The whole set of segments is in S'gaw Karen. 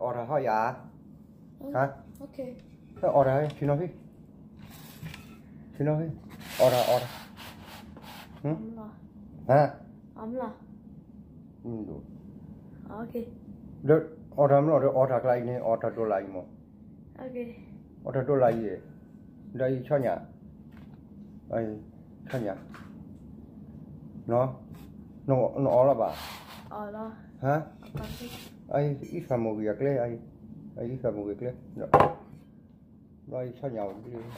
အီၣ်တၢ်ဟီယၤ, ဟါ, ဟဲအီၣ်တၢ် ဆ့ၣ်နီၤဖံ, ဆ့ၣ်နီၤဖံ, အီၣ်တၢ် အီၣ်တၢ်, ဟါ, ဒီးအီၣ်တၢ်မ့ၢ်လီၤဒီး အီၣ်တၢ်ကျါအံၤန့ၣ် အီၣ်တၢ်ဒိၣ်လၢအံၤမး, အီၣ်တၢ်ဒိၣ်လၢအံၤ, ဒီးအံၤဆီညၣ်, ဆီညၣ်, နအီၣ်လီၤဘၣ်, ဟါ, အံၤသးမိၢ်ဂ့ၤအကျဲ, အံၤသးမိၢ်ဂ့ၤကျဲ, ဘျီအံၤဆီညၣ်အိၣ်,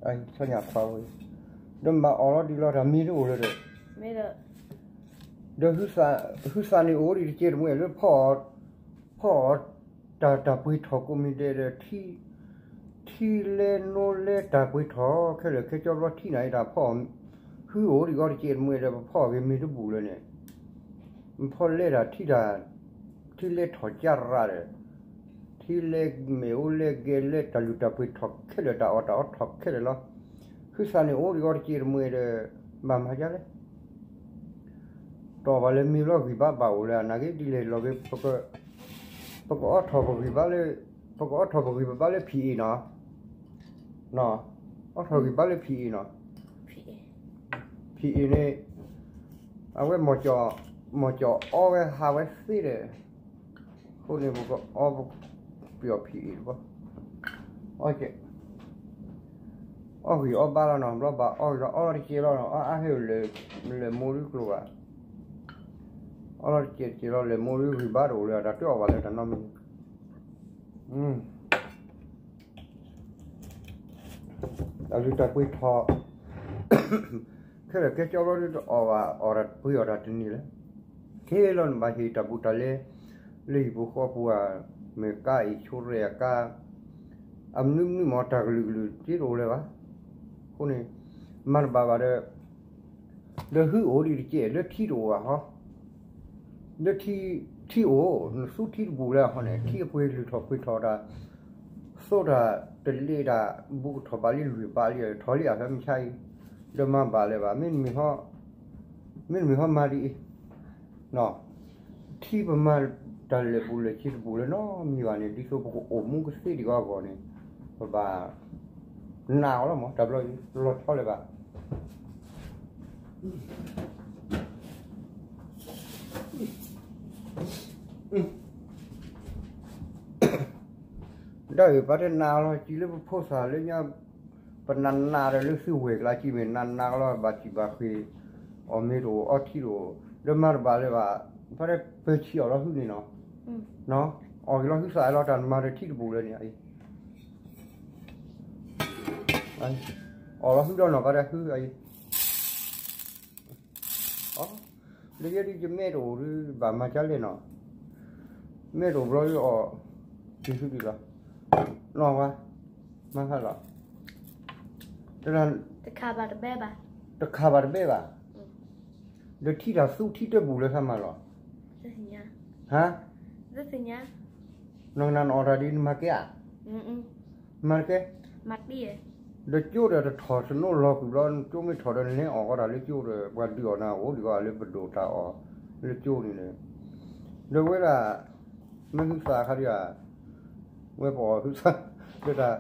အံၤဆီညၣ်ခွါဝဲ, ဒီးမၤအီၣ်လီၤဒ်လီၤတၢ်မ့ၢ်တအိၣ်လၢၤဒီး, ဒီးဟုသးန့ၣ်အိၣ်ဒံးတကဲတမှဲလၢ ဖီၣ်အီၣ်တၢ်တၢ်ပှ့ၤထီၣ်ကိးမံၤဒဲးဒီး ထံလဲနိလဲတၢ်ပှ့ၤထီၣ်ခဲလၢာ်ခဲဆ့ဘျီ ထံန့ၣ်တၢ်ဖီၣ်, ဟုအိၣ်ဒံးဂီၢ်တကဲတမှဲဒီး ပဖီၣ်က့ၤမ့ၢ်တဘူၣ်လၢၤန့ၣ်, ဖီၣ်လဲတၢ်ထံတၢ်, ထံလဲထီၣ်ကၢ်ရၣ်ဒီး, ထံလဲမ့ၣ်အူလဲဂဲၤလဲတၢ်လုၢ်တၢ်ပှ့ၤထီၣ်ခဲလၢာ် တၢ်အီၣ်တၢ်အီထီၣ်ခဲလၢာ်လီၤ, ဟုသးန့ၣ်အိၣ်ဒံးဂီၢ်တကဲတမှဲဒီး, ဘၣ်မၤဒ်လဲၣ် တအီၣ်ဘၣ်လၢမ့ၢ်ဘျီဂံၢ်ဘါဘၣ်အိၣ်လၢအနာ်က့ဒ်လဲၣ်လီၤက့ၤ, ပကအိးထီၣ်ပဂံၢ်ဘါလၢ, ပကအိးထီၣ်ပဂံၢ်ပဘါလၢဖံးအ့ၣ်နီၤ, အိးထီၣ်ဂံၢ်ဘါလၢဖံးအ့ၣ်နီၤ, ဖံးအ့ၣ်န့ၣ်, အဝဲ, မီၢ်ကၠီၣ်အီဝဲဟးဝဲသ့ဒီး, အဃိန့ၣ်ပကအီ, ပအီဖံးအ့ၣ်တဘျီ, အီ, အီဂံၢ်အီဘါလီၤနီၤ, ဘျီဘၣ်အီဂံၢ်လီၤ အီလီၤတကဲလီၤနီၤ, အအါဟဲ, လဲၤမိၢ်ဒုကျိၤဘၣ်, အီလီၤတကဲတကဲလီၤ လဲၤမိၢ်ဒုဂံၢ်ဘါတအိၣ်လၢၤ တၢ်တအီၣ်ဘၣ်လၢတၢ်နီတမံၤ, တၢ်လုၢ်တၢ်ပှ့ၤထီၣ် ခဲလၢာ်ခဲဆ့ဘျီဒ်တအီၣ်ဘၣ် အီၣ်တၢ်ပှ့ၤအီၣ်တၢ်တန့ၢ်လၢၤ, ခဲလီၤနဘၣ်ဟ့ၣ်တၢ်ဘူးတၢ်လဲ, လၢဟံၣ်ဖိဃီဖိဧါ, မ့ၢ်ကါအံၤဆိရဲၣ်အကါ, အမနုၤမနုၤမ့ၢ်တၢ်ကလုာ်ကလုာ်တက့တအိၣ်လၢၤဘၣ်, အဃိန့ၣ်, မၤတဘၣ်ဘၣ်ဒီး, ဒီးဟုအိၣ်ဒံးတကဲလၢထံတအိၣ်ဘၣ်ဟီ လၢထံ, ထံအိၣ် နသူထံတဘူးလၢၤဟီန့ၣ် ထံအပှ့ၤလုၢ်ထီၣ်ပှ့ၤထီၣ်တၢ်, သိတၢ်တလ့တၢ်, ဘူးကထီၣ်ဘၣ်လံလွံၢ်ဘးလံ ထီၣ်လံအဖဲမုၢ်ဆါအံၤ, ဒီးမၤဘၣ်လၢၤဘၣ် မ့တမ့ၢ်, မ့တမ့ၢ်ဟီမၤဒ်အံၤ, ထံပမၤတၢ်လဲၤဘူးလဲၤဆ့တဘူးလၢၤနီတမံၤဘၣ်န့ၣ် ဒ်သိးပကအိၣ်မူကသ့ဒံးအဂီၢ်န့ၣ်, ပဘၣ်, နာ်အီၤလီၤမး တၢ်ဘျီလီၤဆီလၢၤဘၣ် ဒ်အံၤ ပှၤတနာ်လီၤ စံးလၢပဖိသၣ်လၢညါ, ပနာ်နာ်ဒီးလၢသုဝဲၢ်ကျါစံးမ့ၢ် နာ်နာ်လီၤ ဘၣ်စံးဘၣ်ဃ့ၢ်, အီၣ်မ့ၤတအိၣ် အီထံတအိၣ်, ဒီးမၤတဘၣ်လၢၤဘၣ်, ပှၤတပၢၤဆံးအီၤလီၤဟုန့ၣ်နီၤ, အီၣ်က့ၤလီၤဟုသးလီၤ တၢ်မၤဒီးထံတဘူးလၢၤန့ၣ်, အီၣ်လီၤဟုဒီးနီၤ ပှၤတဟုအံၤ လၢယဲဒ်ယမဲာ်တအိၣ်ဒ်ဘၣ်မၤကလဲၣ်နီၤ, မဲာ်တအိၣ်ဘျီဒ်အီၣ်, ဒ်သုဒ်လီၤ, နီၢ်ဝါ, မၤဖးလီၤ, တခါဘၣ်တဘဲဘၣ်, ဒီးထံတၢ်သူထံတဘူးလၢၤသးမၤလီၤ, ဟါ, နီၢ်ကနၣ်နအီၣ်တၢ်ဒ်နမၤကဲဧါ, မၤတကဲ ဒီးကၠိဒီးတထီၣ်သနိလီၤကွံာ်ဘျီ ကၠိမ့ၢ်ထီၣ်ဒီးနလဲၤအီၣ်ဃီတၢ်လၢကၠိဒီး ပှၤဒုးအီၣ်နၤအိၣ်ဒံးဂီၢ်လၢပဒိၣ်တၢ်အီၣ်လၢကၠိန့ၣ်ဒီး, ဒီးဝဲဒၣ်, မ့ၢ်ဟုသးခါဒံးဧါ, ဝဲပအီၣ်ဟုသး, လၢတၢ်,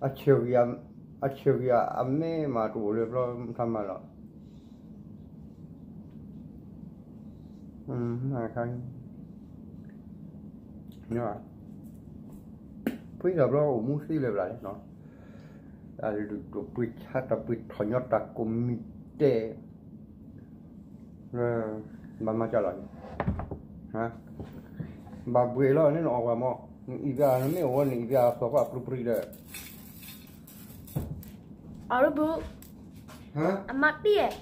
အဆၢဂ့ၤ, အဆၢဂ့ၤအမဲာ်မးတအိၣ်လၢၤဘျီတၢ်မၤလီၤ ဖုသးဘျီအိၣ်မူသ့လၢၤဘၣ်လဲၣ်, တၢ်လုၢ်ဒိၣ်ပှ့ၤဆါတၢ်ပှ့ၤထီၣ်ညီတၢ်ကိးမံၤဒဲး, ဘၣ်မၤကလီၤ, ဘၣ်ဘှဲးလီၤန့ၣ်နအီၣ်ကွၢ်မး, နအံၤဘၣ်နမ့ၢ်အိၣ်ဝဲနအံၤဘၣ်သီၣ်ကွၢ်ပြံပြံဒီး အီၣ်ရဘူး, အမၤတံၢ်,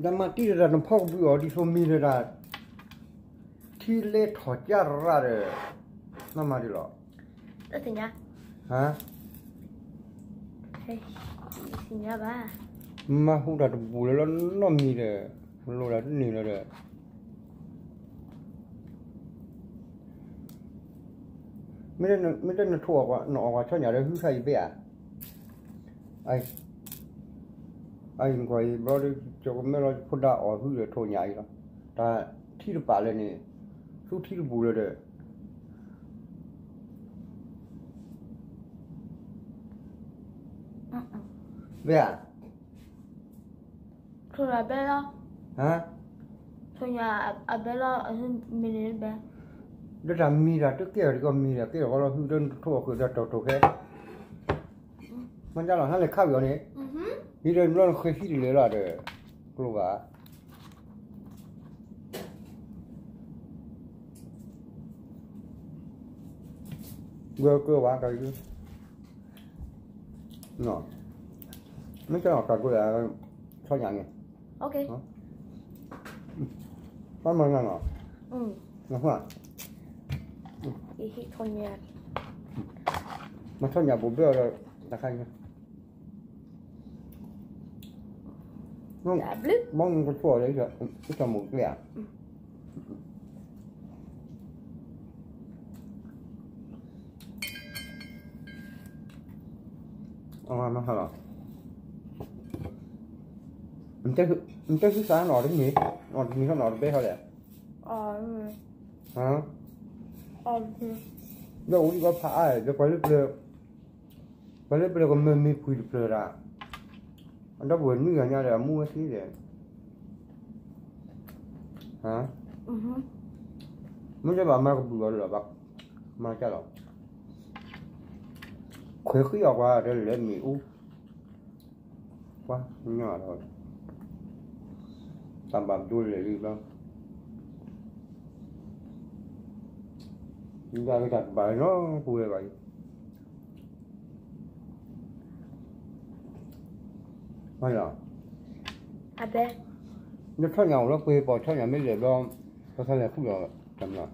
တၢ်မၤတံၢ်ဒီးတၢ်နဖီကဘုးအီၤဒ်သိးမံၤဒီးတၢ်, ထံလဲထီၣ်ကၢ်ရၣ်ဒီး, မၤမၤဒ်လီၤ, ဟါ, မၤဟူတၢ်တဘူးလၢၤလီၤ နီတမံၤဒီး, မလိၣ်တၢ်တန့ၢ်လၢၤဒီး မ့ၢ်တဲနထိၣ်အီၣ်ကွၢ် နအီၣ်ကွၢ်ဆီညၣ်ဒီး ဟုခါအံၤဘဲဧါ, အံၤနကွၢ်အံၤဘျီဒီး ကၠီကမဲလီၤ ဖိဒါအီၣ်ဟုဒီးထိၣ်ညၣ်အံၤလီၤ, တၢ်ထံတပာ်လၢၤန့ၣ်, သူထံတဘူးလၢၤဒီး ဘဲဧါ, ထိၣ်ညၣ်ဘဲလီၤ, ဟါ, ထိၣ်ညၣ်အဘဲလီၤ, မ့ၢ်န့ၣ်ဘဲ, ဒီးတၢ်မံၤဒီး တကဲအီၤတကီၢ်မံၤဒီး ကဲအီၤဃီလီၤ ဟုဒီးထိၣ်အီၤဃုာ်ဒီးတီၤထိၣ်ခဲ, မ့ၢ်တၢ်လီၤ ဟါလဲၤခးဝံၤအီၤန့ၣ်, ဒ်ဒီးဘျီနဃ့ဟံၣ်တလၢာ်လီၤဒီး, ကျိဘၣ် ဝဲကဝါက, မ့ၢ်ကီၢ်ကးကွဲး, ဆီညၣ်န့ၣ်, ပမၤညၣ်နီၤ, မၤဆီညၣ်ဘိးဘၢအီၤဒီး, တခါညါ ဘီမုၢ်ကထိၣ်လၢ, အတၢ်မိၢ်ကျဲဧါ, အမၤဟါလီၤ, နတဟံးသးနီၤတမံၤ, နီၤတမံၤဟီနီၤတဘဲဟီလဲၣ်, ဒီးအိၣ်ဒံးဘၣ်ဖးအါ, ဒီးပှၤလၢပျၢၤ, ပှၤလၢပျၢၤကမၢမ့ၢ်ဖှံတဖျၢၣ်ဒၣ်, အဒီပုၢ်ဝဲၢ်နွံဂၤညါဒီး အမူဝဲသ့ဒီး, မ့ၢ်တဲဘၣ်မၤကဘုၣ်အီၤလၢၤဘၣ်, မၤကလီၤ, ခွဲးဃံအီၤကွၢ်ဒီးလဲၤမ့ၢ်အူ, ကွၢ်, တၢ်ဘၣ်ဒိလဲၣ်လံဘျီ, ယကတၢ်တဘၣ်နီၤ ပူၤဝဲဘၣ်အံၤ လီၤ, နဆီညၣ်အိၣ်လၢပှ့ၤပီၤဆီညၣ်မ့ၢ်လဲၣ်ဘျီ, ပသးလဲၤဃုလီၤတၢ်မနုၤ,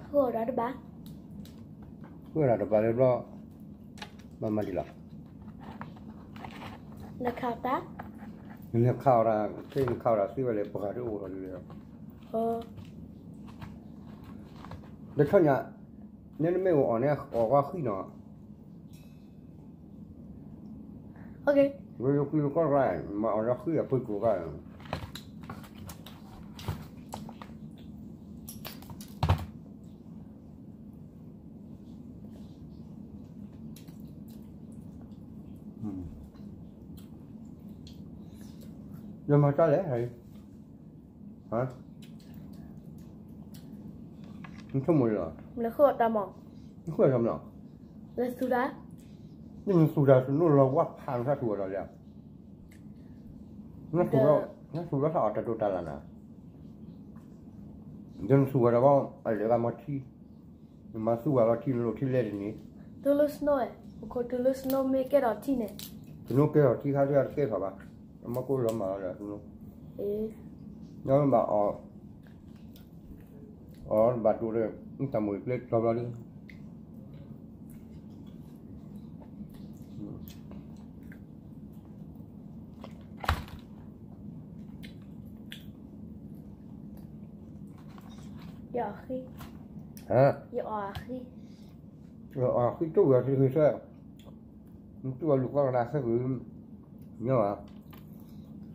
ဃုအီၤတဘၣ်, ဃုအီၤတဘၣ်လၢဘျီ, ဘၣ်မၤဒ်လီၤ, နခးအီၤတၢ်, နခးအီၤတၢ်, နခးအီၤတၢ်သ့ဝဲလဲၣ် ပှၤတအိၣ်ထီၣ်ဒ်လဲၣ်, နဆီညၣ်, နမ့ၢ်အိၣ်အီၤန့ၣ် အီၣ်ကွၢ်ဃံနီၤ ဝဲယိၤကွံလိာ်ကီၢ်ရၢ်, မၤအီၤလၢဃံအပှ့ၤကိၢ်ဂၤ, ယမၤတၢ်လဲၣ်, နဆိကမိၣ်လီၤ, နဃုအီၤတၢ်မး, နဃုအီၤတၢ်မး, နသူၣ်တၢ်, နသူၣ်တၢ် နအိၣ်လီၤဝါဖးနသးထူၣ်အီၤဒီးလဲၣ်, နသူၣ်လီၤသးအီၤတၢ်တိာ်တၢ်လၢ်နၤ, ဒီးနသူၣ်ဝဲဒီးဘၣ် အလဲၤဂၤမၤထံ, နမၤသူၣ်ဝဲလီၤထံ နလိၣ်ထံလဲၣ်တန့ၣ်, တုၤလၢ snow ဝဲ, ပခိၣ်တုၤလၢ snow မ့ၢ်ကဲထီၣ်ထံန့ၣ်, snow ကဲထီၣ်ထံခါဒ်တကဲထီၣ်ဘၣ်, အမၤကိၢ်လီၤမၤလီၤဒီး snow, ညီနုၢ်ဘၣ်အီၤ အီၤဘၣ်ဒိဒီး တၢ်မိၣ်ကျဲတီဘျီဒုး, ယအီၣ်ဃံ, ယအီၣ်ဃံ, ယအီၣ်ဃံတိၢ်ဝဲဃံဃံဆၢ, နတူၢ်အီၤလူၤကီၢ်ကဒါဆၢကွံာ်, ညီဘၣ်,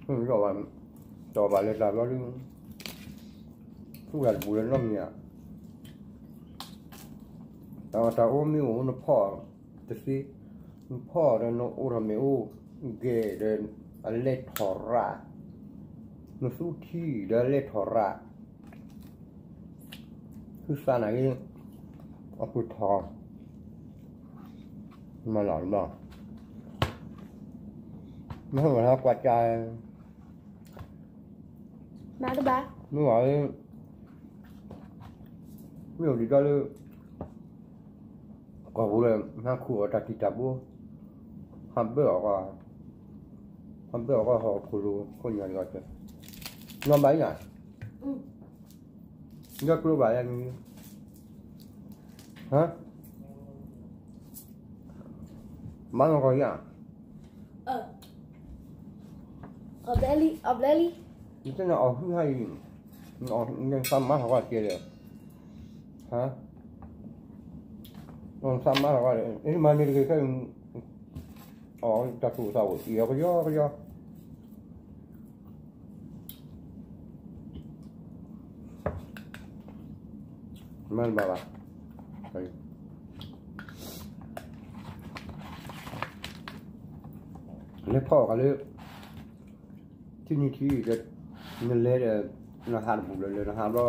တီၢ်ဘၣ်လဲၤတၢ်ဘျီဒုး, သူၣ်ဂၤတပူၤလၢနီတမံၤဧါ, တၢ်အီၣ်တၢ်အီမ့ၢ်အိၣ်နဖီၣ်တသ့, နဖီၣ်ဒီးနအိၣ်ထီၣ်မ့ၢ်အိၣ်, ဂဲၤဒီးအလဲၤထီၣ်ရၣ်, နသူထံဒီးအလဲၤထီၣ်ရၣ်, သုသးနာ်က့, အပူၤထီၣ်, မၤလီၤတဘျီ, မ့ၢ်ဟဲဝဲဟဲကွၢ်ကါ, မၤတဘၣ်, မ့ၢ်ဝဲ, မ့ၢ်ဝဲဒ်ဒီးလၢ ကီၢ်ပူၤလၢ ဟးခူၣ်အီၤတၢ်တံာ်တာ်ဘိ, ဟးဘၢအီၤကီး, ဟးဘၢအီၤကီးဟီၣ်ခိၣ်လိၤ ခိၣ်ညါတဂီၢ်, နီၢ်ဘၣ်ယၤ, ဒီးကျိဘၣ်ယၤန့ၣ်, ဟါ, မၤနီၢ်ကီၢ်ယၤ အဘျဲလံ, အဘျဲလံ, နတန့ၣ်အီၣ်ဟုဟါအံၤ, နသးမၤထီၣ်ကွၢ်ကဲလဲၣ်, ဟါ, နသးမၤထီၣ်ကွၢ်လဲၣ်, အမၤန့ၣ်တဂ့ၤခဲအံၤ, အီၣ်တၢ်သူၣ်သးအိၣ် အံၤအီၤကယီကယီ, မၤတဘၣ်ဘၣ်. လဲၤဖီၣ်အီၤကလၢ ထံနံၤထံဒီး နလဲၤဒီး နဟးတဘူၣ်လၢၤလၢၤ နဟးဘျီ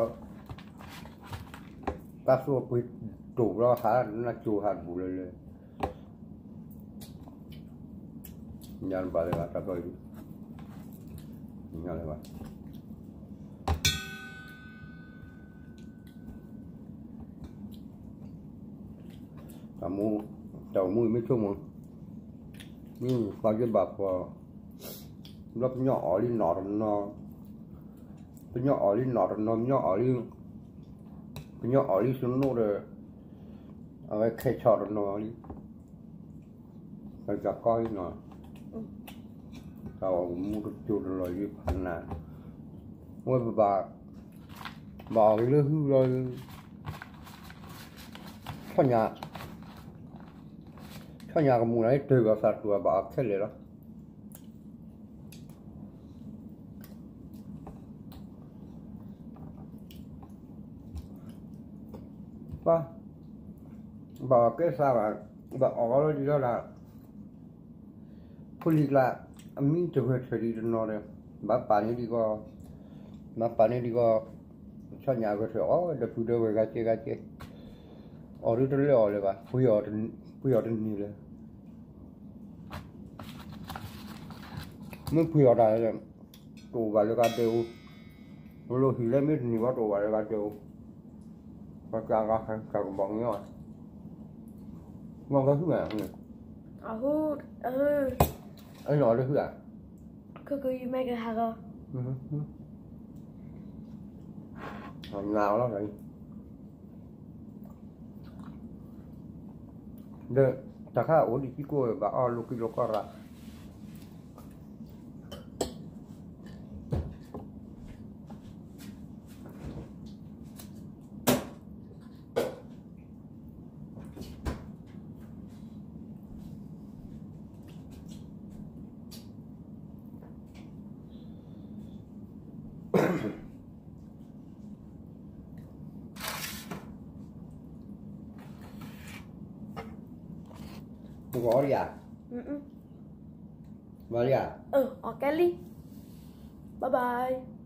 တၢ်သူၣ်အပှ့ၤတိာ်ဘျီဟး နကၠိၤဟးတဘူၣ်လၢၤလၢၤ ညါတဘၣ်လၢၤဘၣ် တၢ်ဘျီအံၤ ညါလၢၤဘၣ် တၢ်မူ တၢ်မူအံၤမ့ၢ်ဆိကမိၣ် မ့ၢ်ပှၤကဘၣ်ဖှီၣ် ဘျီပညီအီၣ်လံနီၢ်တနီၤ ပညီအီၣ်လံနီၢ်တနီၤ ပညီအီၣ်လံ ပညီအီၣ်လံစနိဒီး အဝဲခဲဆီၣ်တနီၤလံ ပကီၢ်လံနီၤ တၢ်အီၣ်မူတကၠိတလီၢ်ယံၤဖးနၤ ဝဲပဘၣ် ဘၣ်အီၣ်က့ၤလၢဟုလီၤ ဆီညါ ဆီညါကမူၣ်နၤလၢတၢ်ဘၣ်သးတူၢ်ဘၣ်အီၣ်ခဲလၢာ်လီၤ ပှၤ ဘၣ်အီၣ်ကဲသးဘၣ် ဘၣ်အီၣ်လီၤဒ်လီၤဒၣ် ဖိလံၤကျါ အမံတဂဲၤထၢၣ်ဒံးတနီၤဒီး ဘၣ်ပာ်န့ၢ်ဒံးကီး ဘၣ်ပာ်န့ၢ်ဒံးကီး ဆီညါဂဲၤထၢၣ်အီၣ်ဒီးပုၢ်ဒီဝဲၢ်ဂၤကဲဂၤကဲ အီၣ်ဒုတလၢအီၣ်လၢၤဘၣ် ပှ့ၤအီၣ်တန့ၢ်လၢၤ မ့ၢ်ပှ့ၤအီၣ်တၢ်လၢ တအိၣ်ဘၣ်လၢကဒဲးအိၣ် ပလိၣ်ဟံၣ်လၢမ့ၢ်တန့ၢ်ဘၣ်တအိၣ်ဘၣ်လၢကဒဲးအိၣ် ပှၤကဂၤကဘီၣ်မ့ၢ်အီၣ် မ့ၢ်ကဟုၣ်ဧါ အနီၢ်လၢဟုၣ်ဧါ နၤအီၣ်လီၤ ဒီးတၢ်ခါအိၣ်ဒံးသံကိၢ်ဘၣ်အီၣ်လိာ်ကံလိာ်ကီၢ်ရၣ် နကအီၣ်ဒံးဧါ မၤလံဧါ အီၣ်ကဲလံ bye bye